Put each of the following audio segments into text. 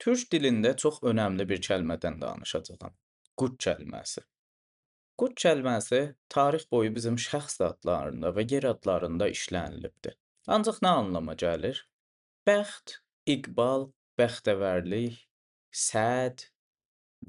Türk dilində çox önəmli bir kəlmədən danışacağam. Qut kəlməsi. Qut kəlməsi tarix boyu bizim şəxs adlarında və yer adlarında işlənilibdir. Ancaq nə anlama gəlir? Bəxt, iqbal, bəxtəvərlik, səd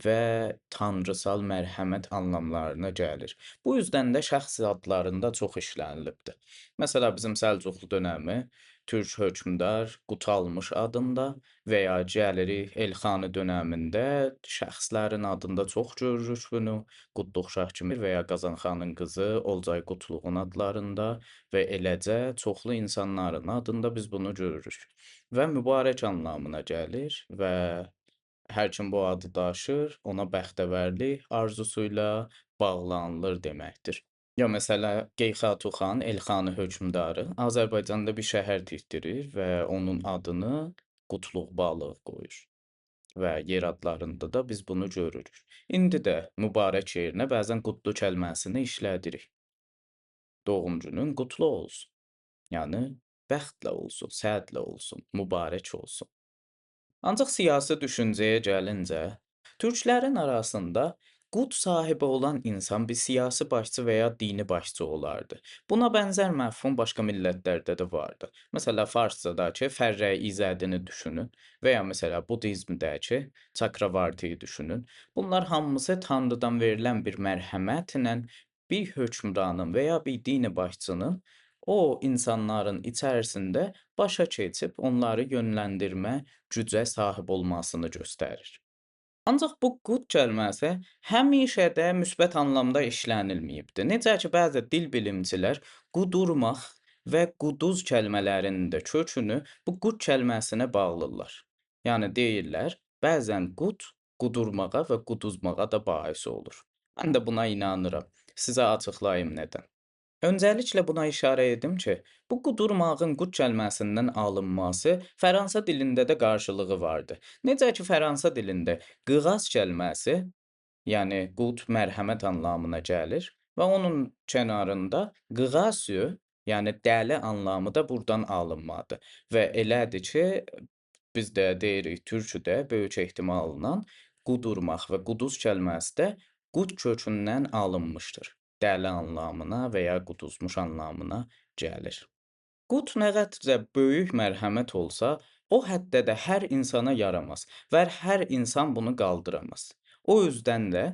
və tanrısal mərhəmət anlamlarına gəlir. Bu üzdən də şəxs adlarında çox işlənilibdir. Məsəla bizim Səlcuqlu dönəmi türk hökmdar Qutalmış adında və ya gəlirik Elxani dönəmində şəxslərin adında çox görürük bunu. Qutluq Şah kimi və ya Qazanxanın qızı Olcay Qutluğun adlarında və eləcə çoxlu insanların adında biz bunu görürük. Və mübarək anlamına gəlir və hər kim bu adı daşır, ona bəxtəvərlik arzusu ilə bağlanılır deməkdir. Ya məsələ Qeyxatu xan, Elxani hökmdarı Azərbaycanda bir şəhər tikdirir və onun adını Qutluq balığı qoyur. Və yer adlarında da biz bunu görürük. İndi də mübarək yerinə bəzən qutlu kəlməsini işlədirik. Doğum günün qutlu olsun. Yəni bəxtlə olsun, sədlə olsun, mübarək olsun. Ancaq siyasi düşüncəyə gəlincə, türklərin arasında qut sahibi olan insan bir siyasi başçı və ya dini başçı olardı. Buna bənzər məfhum başqa millətlərdə də vardı. Məsələ farsçadakı Fərrə İzədini düşünün və ya məsələ budizmdəki Çakravartiyi düşünün. Bunlar hamısı Tanrıdan verilən bir mərhəmətlə bir hökmranın və ya bir dini başçının o insanların içərisində başa keçib onları yönləndirmə gücə sahib olmasını göstərir. Ancaq bu qut kəlməsi həmişə də müsbət anlamda işlənilməyibdir. Necə ki, bəzi dil bilimçilər qudurmaq və quduz kəlmələrinin də kökünü bu qut kəlməsinə bağlırlar. Yəni deyirlər, bəzən qut qudurmağa və quduzmağa da bais olur. Mən də buna inanıram. Sizə açıqlayım nədən. Öncəliklə buna işarə edim ki, bu qudurmağın qut kəlməsindən alınması Fransa dilində də qarşılığı vardı. Necə ki, Fransa dilində qığaz kəlməsi, yəni qut mərhəmət anlamına gəlir və onun kənarında qığasü, yəni dəli anlamı da buradan alınmadır. Və elədir ki, biz də deyirik türküdə böyük ehtimalla qudurmaq və quduz kəlməsi də qut kökündən alınmışdır. Dəli anlamına və ya quduzmuş anlamına gəlir. Qut nə qədərcə böyük mərhəmət olsa, o həddə də hər insana yaramaz və hər insan bunu qaldıramaz. O üzdən də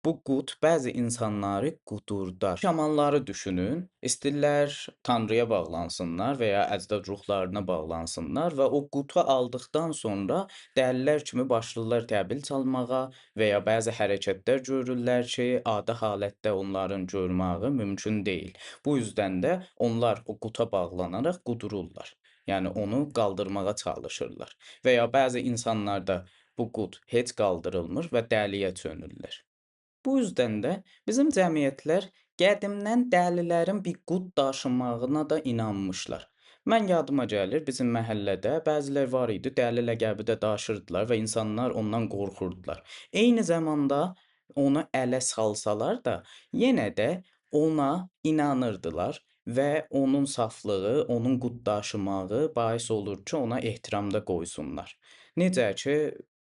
bu qut bəzi insanları qudurdar. Şamanları düşünün, istəyirlər Tanrıya bağlansınlar və ya əcdad ruhlarına bağlansınlar və o qutu aldıqdan sonra dəlilər kimi başlayırlar təbil çalmağa və ya bəzi hərəkətlər görürlər ki, adi halətdə onların görməyi mümkün deyil. Bu üzdən də onlar o quta bağlanaraq qudururlar. Yəni onu qaldırmağa çalışırlar. Və ya bəzi insanlarda bu qut heç qaldırılmır və dəliyə çönürlər. Bu üzdən də bizim cəmiyyətlər qədimdən dəlilərin bir qut daşımağına da inanmışlar. Mən yadıma gəlir, bizim məhəllədə bəzilər var idi, dəli ləqəbi də daşırdılar və insanlar ondan qorxurdular. Eyni zamanda onu ələ salsalar da, yenə də ona inanırdılar və onun saflığı, onun qut daşımağı bais olur ki, ona ehtiram da qoysunlar. Necə ki,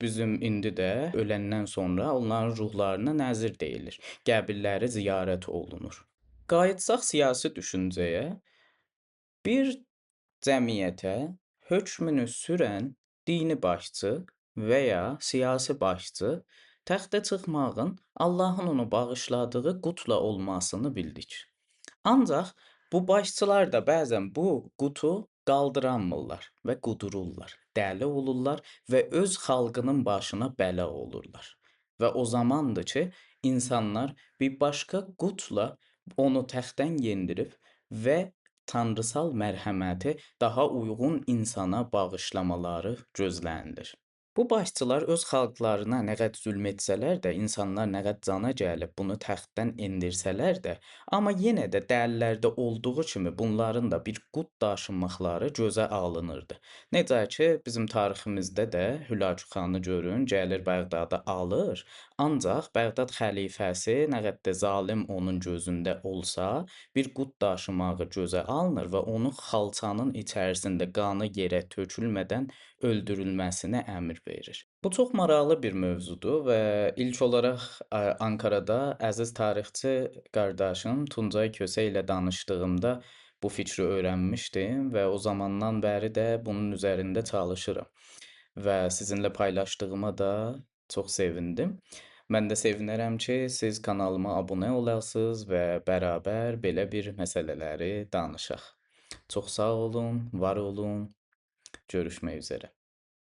bizim indi də öləndən sonra onların ruhlarına nəzir deyilir, qəbirləri ziyarət olunur. Qayıtsaq siyasi düşüncəyə, bir cəmiyyətə hökmünü sürən dini başçı və ya siyasi başçı təxtə çıxmağın Allahın onu bağışladığı qutla olmasını bildik. Ancaq bu başçılar da bəzən bu qutu qaldıranmırlar və qudururlar, dəli olurlar və öz xalqının başına bəla olurlar. Və o zamandır ki, insanlar bir başqa qutla onu təxtdən yendirib və tanrısal mərhəməti daha uyğun insana bağışlamaları gözlənilir. Bu başçılar öz xalqlarına nə qədər zülm etsələr də, insanlar nə qədər cana gəlib bunu təxtdən endirsələr də, amma yenə də dəlilərdə olduğu kimi bunların da bir qut daşınmaqları gözə alınırdı. Necə ki, bizim tariximizdə də Hülakü xanı görün, gəlir Bəğdadı alır, ancaq Bəğdad xəlifəsi nə qədər də zalim onun gözündə olsa, bir qut daşımağı gözə alınır və onu xalçanın içərisində qanı yerə tökülmədən öldürülməsinə əmr verir. Bu çox maraqlı bir mövzudur və ilk olaraq Ankarada əziz tarixçi qardaşım Tuncay Kösə ilə danışdığımda bu fikri öyrənmişdim və o zamandan bəri də bunun üzərində çalışıram və sizinlə paylaşdığıma da çox sevindim. Mən də sevinərəm ki, siz kanalıma abunə olasınız və bərabər belə bir məsələləri danışaq. Çox sağ olun, var olun. Görüşmək üzrə.